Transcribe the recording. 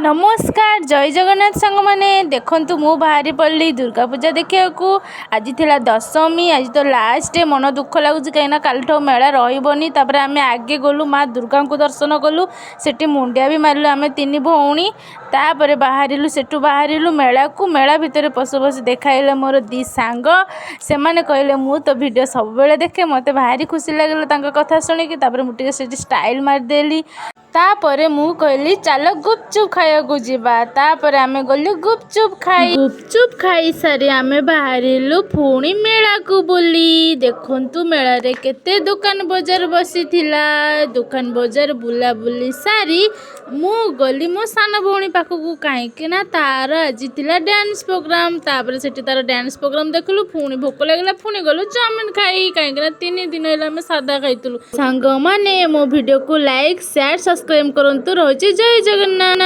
ନମସ୍କାର, ଜୟ ଜଗନ୍ନାଥ ସାଙ୍ଗମାନେ। ଦେଖନ୍ତୁ, ମୁଁ ବାହାରି ପଡ଼ିଲି ଦୁର୍ଗା ପୂଜା ଦେଖିବାକୁ। ଆଜି ଥିଲା ଦଶମୀ, ଆଜି ତ ଲାଷ୍ଟ ଡେ। ମନ ଦୁଃଖ ଲାଗୁଛି, କାହିଁକିନା କାଲିଠୁ ଆଉ ମେଳା ରହିବନି। ତାପରେ ଆମେ ଆଗେ ଗଲୁ, ମା ଦୁର୍ଗାଙ୍କୁ ଦର୍ଶନ କଲୁ। ସେଠି ମୁଣ୍ଡିଆ ବି ମାରିଲୁ ଆମେ ତିନି ଭଉଣୀ। ତାପରେ ବାହାରିଲୁ, ସେଠୁ ବାହାରିଲୁ ମେଳାକୁ। ମେଳା ଭିତରେ ପଶୁ ପଶୁ ଦେଖାଇଲେ ମୋର ଦି ସାଙ୍ଗ। ସେମାନେ କହିଲେ, "ମୁଁ ତ ଭିଡ଼ିଓ ସବୁବେଳେ ଦେଖେ।" ମୋତେ ଭାରି ଖୁସି ଲାଗିଲା ତାଙ୍କ କଥା ଶୁଣିକି। ତାପରେ ମୁଁ ଟିକେ ସେଠି ଷ୍ଟାଇଲ୍ ମାରିଦେଲି। ତାପରେ ମୁଁ କହିଲି, "ଚାଲ ଗୁପଚୁପ୍ ଖାଇବାକୁ ଯିବା।" ତାପରେ ଆମେ ଗଲୁ ଗୁପଚୁପ୍ ଖାଇ। ଗୁପଚୁପ୍ ଖାଇସାରି ଆମେ ବାହାରିଲୁ ପୁଣି ମେଳାକୁ ବୁଲି। ଦେଖନ୍ତୁ, ମେଳାରେ କେତେ ଦୋକାନ ବଜାର ବସିଥିଲା। ଦୋକାନ ବଜାର ବୁଲାବୁଲି ସାରି ମୁଁ ଗଲି ମୋ ସାନ ଭଉଣୀ ପାଖକୁ, କାହିଁକି ନା ତାର ଆଜି ଥିଲା ଡ୍ୟାନ୍ସ ପ୍ରୋଗ୍ରାମ। ତାପରେ ସେଠି ତାର ଡ୍ୟାନ୍ସ ପ୍ରୋଗ୍ରାମ ଦେଖିଲୁ। ପୁଣି ଭୋକ ଲାଗିଲା, ପୁଣି ଗଲୁ ଚାଉମିନ ଖାଇ, କାହିଁକି ନା 3 ଦିନ ହେଲା ଆମେ ସାଦା ଖାଇଥିଲୁ। ସାଙ୍ଗମାନେ, ମୋ ଭିଡ଼ିଓକୁ ଲାଇକ୍, ସେୟାର, ସବସ୍କ୍ରାଇବ୍ କରନ୍ତୁ। ରହୁଛି, ଜୟ ଜଗନ୍ନାଥ।